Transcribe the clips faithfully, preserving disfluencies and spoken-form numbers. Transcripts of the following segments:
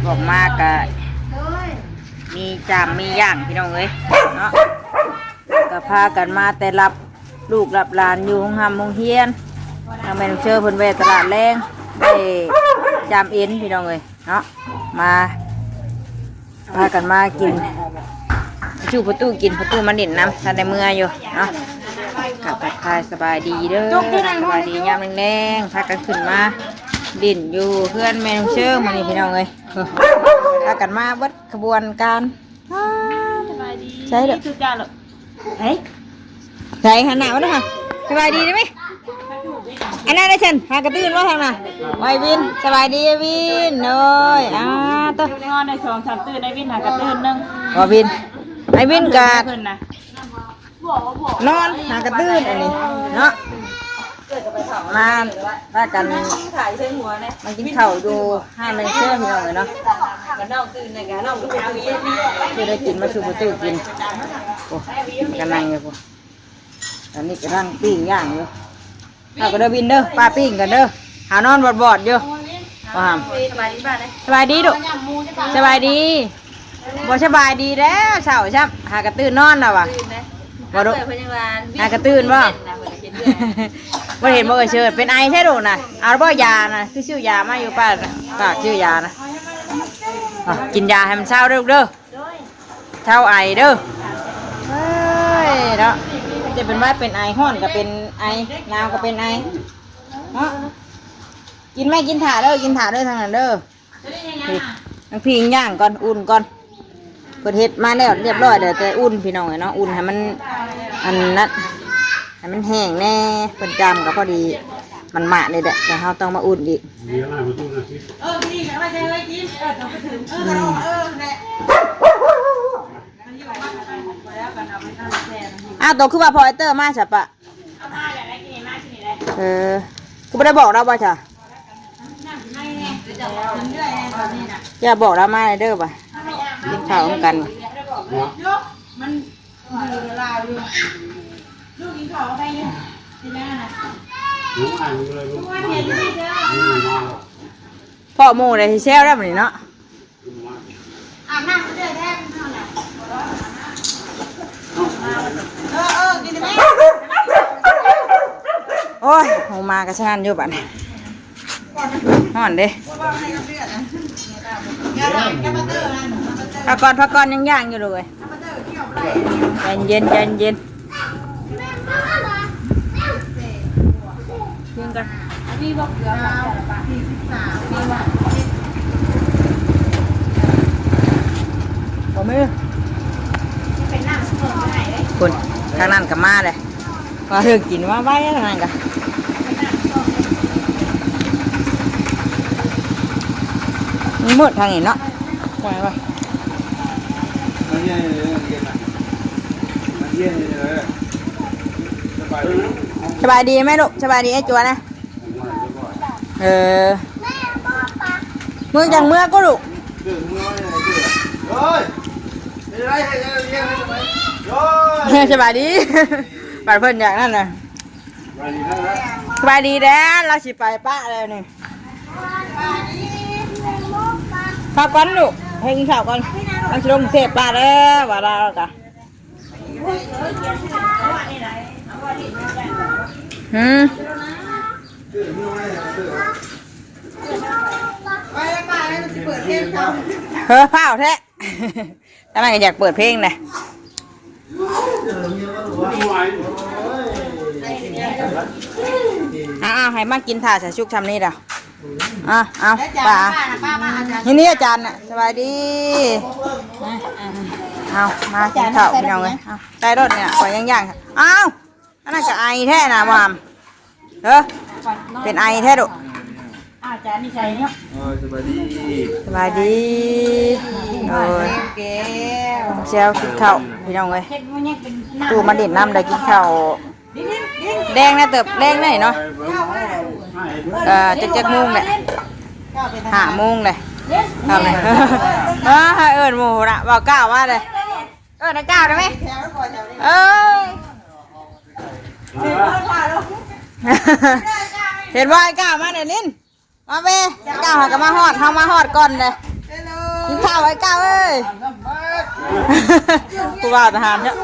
ออกมากะมีจามมีย่างพี่น้องเอ้ยเนาะ ก็พากันมาแต่รับลูกรับหลานอยู่โรงหำโรงเฮียน ทางแม่น้องเชอเพิ่นแวะตลาดแลง ได้จามเอ็นพี่น้องเอ้ยเนาะ มา พากันมากิน สู่ประตูกิน ประตูมาเล่นน้ำ ทันได้เมืออยู่เนาะ กับทักทายสบายดีเด้อ สบายดียามแลงๆ พากันขึ้นมาเล่นอยู่เพื่อนแม่น้องเชอมานี่พี่น้องเอ้ย พากันมาเบิดขบวนการ สบายดี ใช่เด้อ ทุกอย่างเหรอ เฮ้ย ใช่หันหน้ามาด้วยค่ะ สบายดีได้ไหม อันนั้นนะฉัน หากระตื้นว่าทางน่ะ ไอวิน สบายดีไอวิน โอ้ย อ่า ตัวนอนในสองสามตื่น ไอวินหากระตื้นหนึ่ง ว่าวิน ไอวินกะ เพิ่นนะ นอนหากระตื้นอันนี้เนาะ มาพากันมากินข้าวอยู่ห้างแม่น้องเชอพี่น้องเอ้ยเนาะ คือได้กินมาสู่ประตูกิน โอ้ กำลังอยู่พุ้น ตอนนี้กำลังปิ้งย่างอยู่ เอาก็เด้อวินเด้อ ป้าปิ้งกันเด้อ หานอนบอดๆอยู่ ว่าหาม สบายดีบ้านเลย สบายดีดุ สบายดี บ่สบายดีแล้วเช้าช้ำ หากระตื้นนอนแล้ววะ ตื่นนะ บ่ดุ เปิดเพิ่นยังว่า หากระตื้นบ่ เพิ่นเห็นเลือด บ่เห็นบ่เอ่ยเชิญ เป็นไอแท้ดุนะ เอาบ่ยานะ คือซื้อยามาอยู่ป้า ฝากซื้อยานะ อ่ะ กินยาให้มันเช้าเด้อลูกเด้อ เช้าไอเด้อ เฮ้ยเนาะ จะเป็นหวัดเป็นไอ ฮ้อนก็เป็นไอ หนาวก็เป็นไอ เนาะ กินไหม กินถ่าเด้อ กินถ่าเด้อทางนั้นเด้อ นี่ น้องพิงย่างก่อน อุ่นก่อน เพิ่นเฮ็ดมาแล้วเรียบร้อย เดี๋ยวแต่อุ่นพี่น้องเอ้ยเนาะ อุ่นให้มัน อันนั้น ให้มันแห้งแน่ เพิ่นจามก็พอดี มันมะเลยแหละ แต่เฮาต้องมาอุ่นอีก เดี๋ยวมาดูนะพี่ เออ พี่ก็ว่าจะเฮ้ยกิน เออ ต้องไปถึง เออ เออ แหละ อ้าว โตคือว่าพอไอ้เตอร์มาซะปะ เอามาแล้ว ได้กินนี่ มากินนี่เลย เออ คือบ่ได้บอกเราบ่จ้ะ อย่าบอกเรามาเด้อบ่ะ กินข้าวนำกัน เนาะ ลูกอ่านอยู่เลย ลูกอ่านอยู่เลย นี่นอนแล้ว พ่อหมู่ได้สิแซวแล้วบัดนี้เนาะ อาบน้ำเด้อแท้ เออ เออ กินได้ไหม โอ้ย หมู่มากะสนั่นอยู่บัดนี้ ฮ้อนเด้ พักก่อน พักก่อน ยังย่างอยู่เลย ใจเย็น ใจเย็น ยืนกัน บ่มี คุณ ทางนั้นก็มาเลย ว่าเธอกินมาไว้ทางนั้นก็ มันมืดทางนี้เนาะ ว่าไงวะ สบายดีไหมลูก สบายดีไอ้จวนนะ เออ มึงจังเมือกูลูก เฮ้ย สบายดี บัดเพิ่นอย่างนั้นน่ะ สบายดีแด้ เราสิไปปะแล้วนี่ ข้าวก่อนลูก ให้กินข้าวก่อน เราสิลงกรุงเทพฯปะแล้ว ว่าเรากะ หืม เฮ้อ พ้าวแท้ ทำไมก็อยากเปิดเพลงนะ เอา เอา ให้มากินถ่าสาชุกทำนี่เด้อ เอา เอา ป้า ป้า ป้า มา อาจารย์ นี่ นี่อาจารย์น่ะ สบายดี เอา มากินข้าวพี่น้องเอ้ย เอา ได้รถเนี่ย ขอยังย่าง เอา อันนั้นก็ไอแท้นะวาม เออ เป็นไอแท้ดุ อาจารย์นิชัยเนาะ เออ สบายดี สบายดี เออ แก้ว แซวกินข้าวพี่น้องเอ้ย เฮ็ดมันยังเป็นน้ำ ตู้มาเล่นน้ำได้กินข้าว แดงนะเติบแดงหน่อยเนาะ เอ่อ จักจักโมงแหละ ห้าโมงเลย เอาเลย เออ ให้เอิ้นหมู่นะ เว้าก้าวมาเลย เอิ้นนะก้าวได้ไหม เอ้ย เห็นว่าไอ้ก้าวมาเนี่ยนิน มาเว้ย ไอ้ก้าวหาก็มาฮอด เฮามาฮอดก่อนเลย ข้าวไอ้ก้าวเอ้ย ผู้บ่าวทหารเนี่ย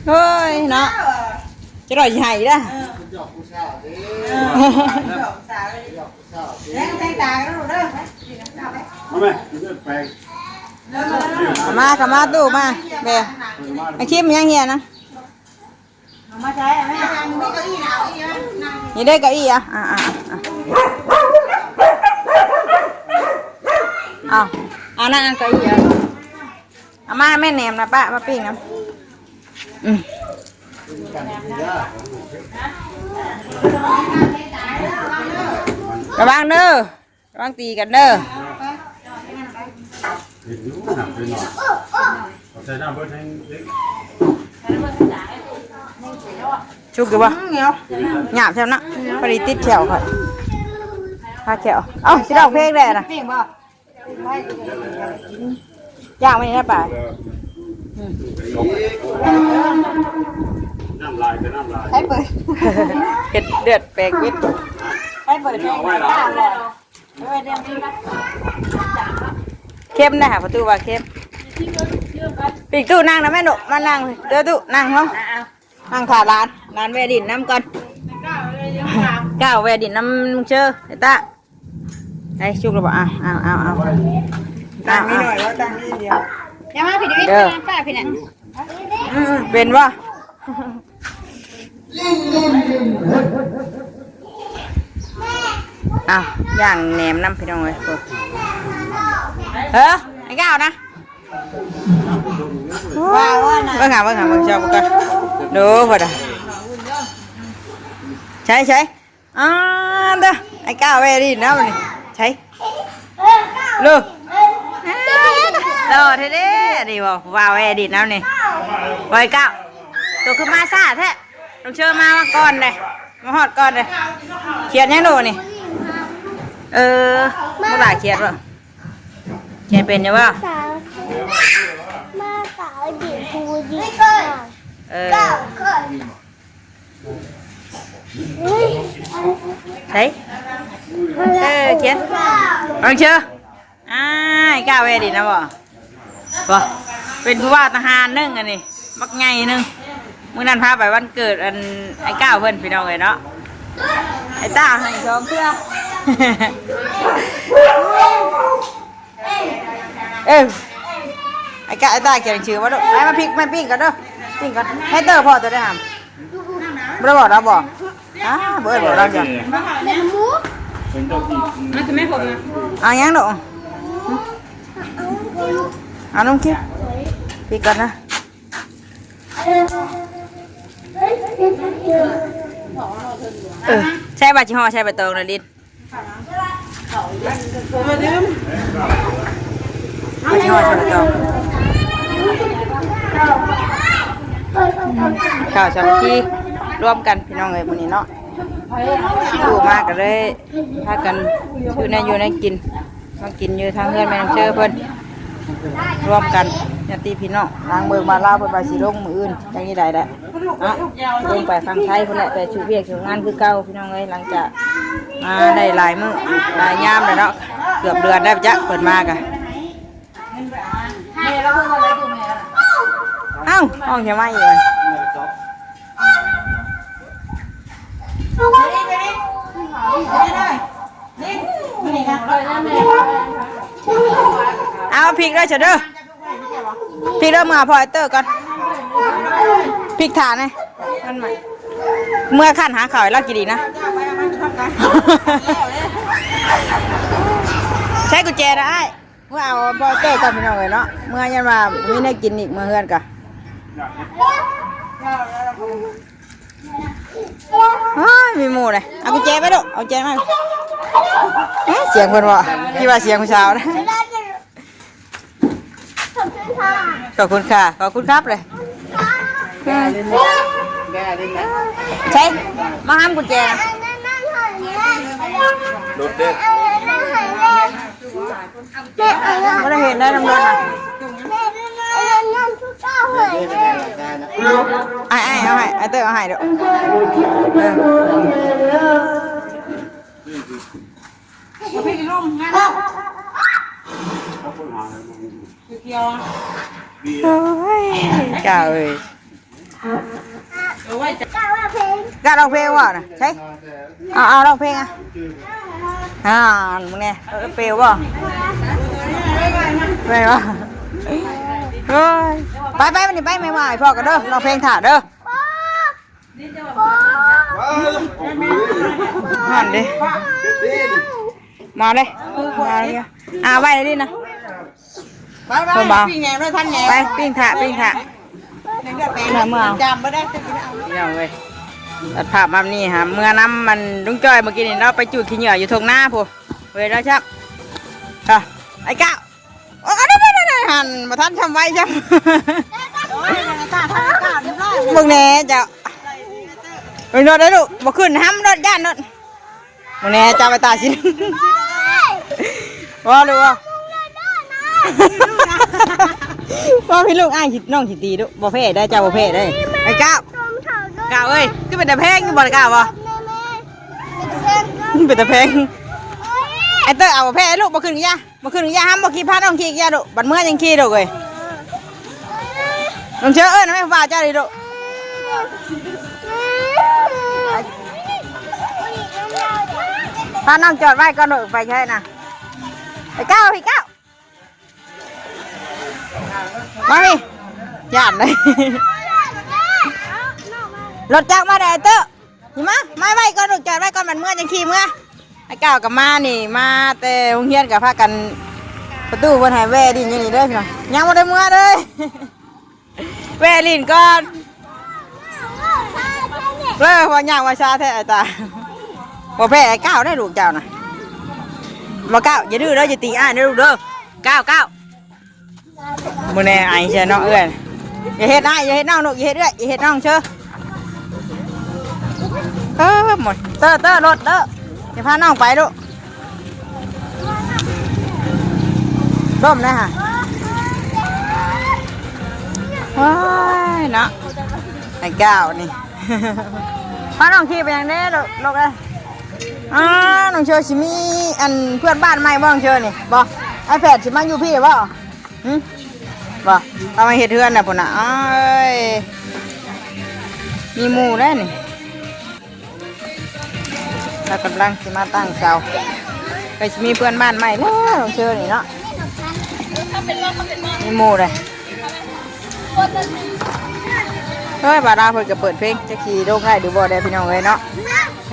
เฮ้ยเนาะ จะได้ใหญ่ละ มาแม่ เลือดแปลง เอามา เข้ามาตู้มา เบะ ไอ้คิมยังเฮียนะ เอามาใช้ เอาไหม นี่ได้เก้าอี้อ่ะ อ่ะ อ่ะ อ่ะ เอา เอานั่งเก้าอี้อ่ะ เอามาแม่แหนมนะป้า มาปิ้งนะ อืม ระวังเด้อ ระวังตีกันเด้อ เห็นอยู่หนักไปหน่อย เอาใส่น้ำเบิดแห้งเล็ก ชุกอยู่บ่ อืม เหนียว หยาบแซมนะ พอดีติดแขวค่ะ พาแขว เอ้า สิร้องเพลงได้นะ ปิ้งบ่ ย่างไม่ได้ป่ะ อืม น้ำลายก็น้ำลาย ให้เปิด เห็ดเลือดแปลกวิด ให้เปิดเพลง เอาไว้เหรอ เออ เดี๋ยวนี้นะ เข้มนะคะ ประตูว่าเข้ม ปีกตู้นั่งนะแม่หนุมานั่ง เด้อตู้นั่งเนาะ อ่ะ นั่งถ่าร้าน ร้านแวะดินน้ำก่อน ก้าวแวะดินน้ำเชื่อไอ้ตา ไอ้ชุกแล้วบอก อ่ะ เอา เอา เอา ตั้งนี่หน่อย ว่าตั้งนี่เดียว อย่ามาผิดวิธี เด้อ ป้าผิดน่ะ อืม เป็นบ่ อ้าว ย่างแหนมน้ำพี่น้องเลย เฮ้อ ไอ้ก้าวนะ ว้าว เบิ่งหา เบิ่งหา เบิ่งชอบกัน ดูพอดะ ใช่ ใช่ อ่า เด้อ ไอ้ก้าวแวะดินนะมันนี่ ใช่ เลิก หล่อแท้ๆ นี่บ่ ว้าว แอดิตน้ำนี่ บอยเก้า ตัวคือมาซ่าแท้ ต้องเชิญมา มาก่อนเลย มาฮอดก่อนเลย เขียนยังดูนี่ เออ เมื่อไหร่เขียนบ่ เขียนเป็นอยู่บ่ สาว มาสาวดิบกูดิบค่ะ เออ เฮ้ย เฮ้ย เออ เขียน เอาเชียว อ้ายก้าวแวดินนะบ่ บ่ เป็นผู้ว่าทหารหนึ่งอันนี้ บักใหญ่หนึ่ง มื้อนั้นพาไปวันเกิดอันไอ้ก้าวเพิ่นพี่น้องเอ้ยเนาะ ไอ้ต้าให้สองเทื่อ เออ ไอ้ก้าว ไอ้ต้าเขียนชื่อมาดู ไปมาพลิก มาปิ้งกันเด้อ ปิ้งกัน ให้เตอร์พอตัวได้หาม บ่ได้บอกเราบอก อ้า บ่ได้บอกเราจ้ะ เด็กหมู เป็นเจ้าที่ มาคือแม่ผมนะ เอายังลูก เอาน้องคิด ปิดก่อนนะ เออ ใช่บาจิฮอใช่ใบตองนะลิน ข้าวสามัคคีร่วมกันพี่น้องเอ้ยมื้อนี้เนาะ อยู่มากก็เลยพากันซื้อแนวอยู่แนวกิน มากินอยู่ทางเฮือนแม่น้องเชอเพิ่น ร่วมกันญาติพี่น้อง ทางเมืองบาลาวเพิ่นว่าสิลงมื้ออื่น จังนี้ได้แหละ อ่ะ ลงไปฝั่งไทยพุ่นแหละ ไปสู่เวียกสู่งานคือเก่าพี่น้องเอ้ย หลังจากมาได้หลายมื้อหลายยามแล้วเนาะ เกือบเดือนได้จ้ะ เพิ่นมากะ เอ้า ห้องจะมาอีกเลย เอาพริกด้วยเถอะเด้อ พริกเด้อ เมื่อพอไอ้เตอร์ก่อน พริกทานเลย มันใหม่ เมื่อขั้นหาข่าวให้เรากินอีกนะ ใช้กุญแจนะไอ้ เมื่อเอาพอไอ้เตอร์ก่อนพี่น้องเอ้ยเนาะ เมื่อยันว่ามีได้กินอีก เมื่อเฮือนกะ อ้าย มีหมู่เลย เอากุญแจไปลูก เอากุญแจมา เอ๊ะ เสียงเพิ่นบ่ คิดว่าเสียงผู้สาวนะ ขอบคุณค่ะ ขอบคุณครับเลย ใช่ มาห้ามกุญแจนะ รถเด้อ บ่ได้เห็นได้นำรถนะ ไอ้ไอ้เอาให้ ไอ้เตอร์เอาให้เด้อ เออ เอาพี่ลงนะ เอา โอ้ย เจ้าเอ้ย กล้าร้องเพลงบ่น่ะ ใช่ เอา เอาร้องเพลงอ่ะ อ่า มึงเนี่ย เออ เปลวบ่ ไปบ่ เฮ้ย ไป ไป มันนี่ไป ไม่ว่า ให้พ่อกันเด้อ ร้องเพลงถ่าเด้อ นั่นดิ มาเลย มาเลย อ่า ไหว้เลยดินะ ไปไป เพิ่นบอก ปิ้งแหนมด้วยท่านแหนม ไป ปิ้งถ่า ปิ้งถ่า ในเลือดแปลง เมื่อ จำไม่ได้ พี่น้องเว้ย ตัดภาพมานี่ฮะ เมื่อน้ำมันลุงจ้อยเมื่อกี้นี่ เราไปจูดขี้เหงื่ออยู่ทงนาพู้น เว้ย แล้วชับ อ่ะ ไอ้ก้าว โอ้ อันนั้นๆๆ หันมาทันทำไว้ชับ โอ้ย มันกล้าทำกล้าเรียบร้อย เบิ่งแหน่เจ้า เบิ่งรถได้ลูก บ่ขึ้นห้ำรถ ย่านรถ มื้อนี้เจ้าไปตาสิ ว่าหรือว่า ว่าพี่ลูกอ้ายสิ น้องสิตีลูก บ่แพ้ได้ เจ้าบ่แพ้ได้ ไอ้ก้าว ก้าวเอ้ย คือเป็นแต่แพงอยู่บ่ล่ะก้าวบ่ เป็นแต่แพง ไอ้เต้ยเอาบ่แพ้ลูก บ่ขึ้นกะยา บ่ขึ้นกะยา ห้ามบ่ขี่ พาน้องขี่กะยาลูก บัดเมื่อยังขี่ลูกเอ้ย น้องเชื่อเอิ้นแม่ผู้บ่าวเจ้าดิลูก พาน้องจอดไว้ก่อนลูก ไปใช่นะ ไอ้ก้าว พี่ก้าว มาพี่ ย่านเลย รถจักรมาได้เต้อ นี่มา มาไว้ก่อนลูก จอดไว้ก่อน มันเมื่อจังขี่เมื่อ ไอ้ก้าวกับมานี่ มาแต่โรงเรียนกับพากัน ประตูเพิ่นให้แว่ดินอย่างนี้เด้อพี่น้อง ยังบ่ได้เมื่อเลย แว่ลินก่อน เออ พอย่างว่าช้าแท้ไอ้ตา บ่แพ้ไอ้ก้าวได้ลูกเจ้านะ บ่ก้าว อย่าดื้อเด้อ อย่าตีอ้ายนะลูกเด้อ ก้าว ก้าว มื้อแน่ไอ้เชียเนาะเอื้อย อย่าเฮ็ดอ้าย อย่าเฮ็ดน้องลูก อย่าเฮ็ดเอื้อย อย่าเฮ็ดน้องเชียว เออ หมด เตอร์ เตอร์ รถ เตอร์ อย่าพาน้องไปลูก ล้มนะฮะ โอ้ยเนาะ ไอ้ก้าวนี่ พาน้องขี่ไปยังเด้ลูก ลูกเอ้ย อ้า น้องเชอสิมีอันเพื่อนบ้านใหม่บ่ น้องเชอนี่บ่ ไอ้แฝดสิมาอยู่พี่บ่ หึ บ่ เอามาเฮ็ดเฮือนน่ะพุ่นน่ะ อ้าย มีหมู่แล้วนี่ เรากำลังสิมาตั้งเสา ไปสิมีเพื่อนบ้านใหม่แล้ว น้องเชอนี่เนาะ มีหมู่เลย เฮ้ย บาดาเพิ่นก็เปิดเพลง จะขี่ลงได้หรือบ่ได้พี่น้องเอ้ยเนาะ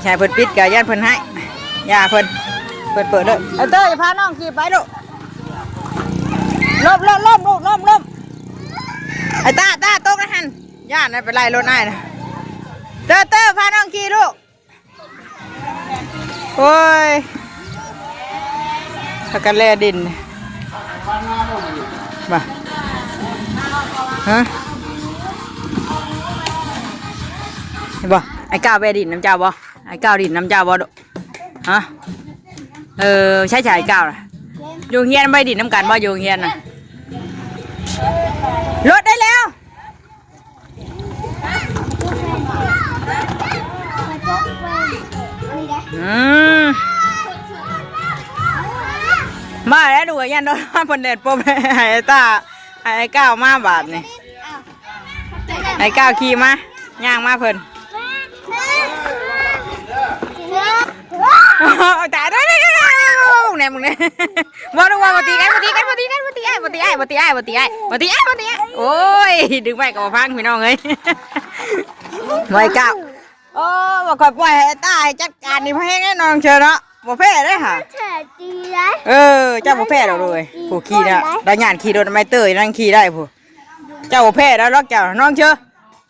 ใช่เพิ่นปิดก็ย่านเพิ่นให้ อย่าเพิ่น เพิ่นเปิดเลย ไอ้เต้ยพาน้องขี่ไปลูก ล้ม ล้ม ล้มลูก ล้ม ล้ม ไอ้ต้า ต้า ตกนะหั่น ย่านนั่นไปไล่รถอ้ายนะ เต้อ เต้อ พาน้องขี่ลูก โอ้ย พากันแล่ดิน มา ฮะ เห็นบ่ ไอ้ก้าวแว่ดินนำเจ้าบ่ ไอ้ก้าวดินนำเจ้าบ่ ฮะ เออ ใช่ใช่ ไอ้ก้าวน่ะ อยู่เฮียนไปดินนำกันบ่ อยู่เฮียนน่ะ รถได้แล้ว อืม มาแล้วดู ยันโดนเพิ่นแดดปบ ให้ไอ้ต้า ให้ไอ้ก้าวมาบาดนี่ ไอ้ก้าวขี่มา ย่างมาเพิ่น เอาตาย ได้ๆๆๆ แหนมึงเนี่ย บ่รู้ว่าบ่ตีกัน บ่ตีกัน บ่ตีกัน บ่ตีอ้าย บ่ตีอ้าย บ่ตีอ้าย บ่ตีอ้าย บ่ตีอ้าย บ่ตีอ้าย โอ้ย ดึงไว้ก็บ่ฟังพี่น้องเอ้ย ไว้ก้าว โอ้ บ่ค่อยปล่อยให้ตาย จัดการนี่แพงแน่นอนเชียวเนาะ บ่แพ้เด้อหา แท้จริงเลย เออ เจ้าบ่แพ้ดอกเลย ผู้ขี่น่ะ ได้ย่านขี่รถไม่เตยนั่งขี่ได้ผู้ เจ้าบ่แพ้แล้วหรอกเจ้า น้องเชียว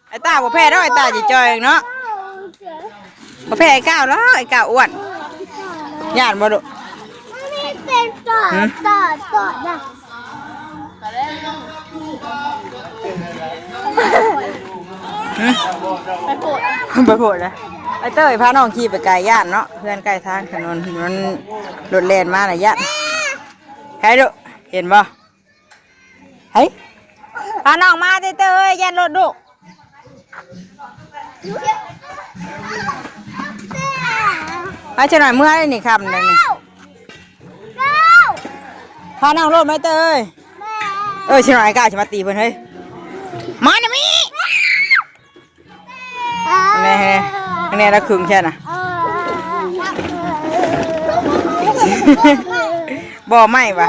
ไอ้ต้าบ่แพ้ดอก ไอ้ต้าจิจ่อยเองเนาะ บ่แพ้ไอ้ก้าวหรอก ไอ้ก้าวอ้วน ย่านบ่ดุ มันไม่เป็นต่อ หืม ต่อต่อนะ หืม ไปโผล่ ไปโผล่เลย ไอ้เต้ยพาน้องขี่ไปไกลย่านเนาะ เพื่อนใกล้ทางถนน มันรถแล่นมาน่ะย่าน ใครดุ เห็นบ่ เฮ้ย พาน้องมาเต้ยเต้ย ย่านรถดุ ไปเชียงหน่อยเมื่อนี่ค่ำเลยนี่ เก้า พาน้องโลดไหมเตย เออชิหน่อยกล้าจะมาตีเพิ่นเฮ้ย มานะมิ แน่แน่แน่ละครึ่งแค่น่ะ บ่ไม่วะ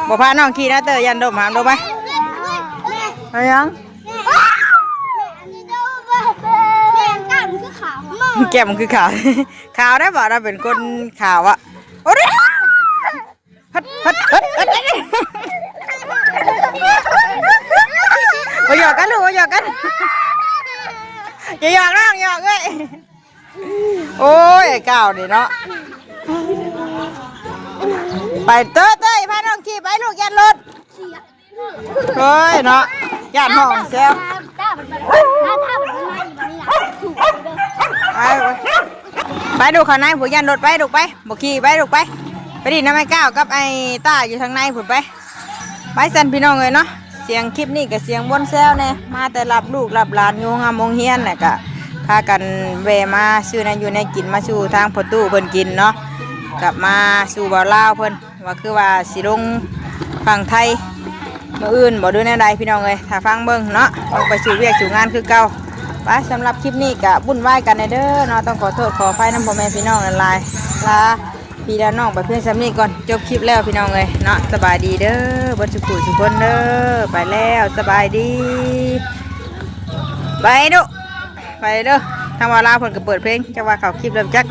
บ่พาน้องขี่นะเตย ยันดมหามดมไป อะไรยัง แก้มคือขาว ขาวได้บ่ เราเป็นคนขาวอะ โอ้ย พัดพัดพัดพัด มาหยอกกันลูก มาหยอกกัน อย่าหยอกน้อง หยอกเอ้ย โอ้ย ไอ้ก้าวนี่เนาะ ไปเต้ยเต้ย พาน้องขี่ไปลูก ยันรถ เฮ้ยเนาะ ย่านห้องแซว ไป ไปดูเขาในผู้ย่านรถ ไปลูกไป บ่ขี่ไปลูกไป ไปดินน้ำไอ้ก้าวกับไอ้ต้าอยู่ทางในผุนไป ไปสั่นพี่น้องเอ้ยเนาะ เสียงคลิปนี้ก็เสียงบนแซวแน่ มาแต่รับลูกรับหลานอยู่งามโรงเรียนน่ะ ก็พากันแวะมาซื้อแนวอยู่แนวกินมาสู่ทางพ่อตู้เพิ่นกินเนาะ กลับมาสู่บ่าวลาวเพิ่น ว่าคือว่าสิลงฝั่งไทย มื้ออื่นบ่ หรือแนวใดพี่น้องเอ้ย ถ้าฟังเบิ่งเนาะ ต้องไปสู่เวียกสู่งานคือเก่า ไป สำหรับคลิปนี้ก็วุ่นวายกันแน่เด้อเนาะ ต้องขอโทษขออภัยนำพ่อแม่พี่น้องหลายๆ ลาพี่ลาน้องไปเพียงส่ำนี้ก่อน จบคลิปแล้วพี่น้องเอ้ยเนาะ สบายดีเด้อ เบิดสุขุสุคนเด้อ ไปแล้ว สบายดี ไปเด้อ ไปเด้อ ทางบ่าวลาวเพิ่นก็เปิดเพลง จักว่าเข้าคลิปแล้วจัก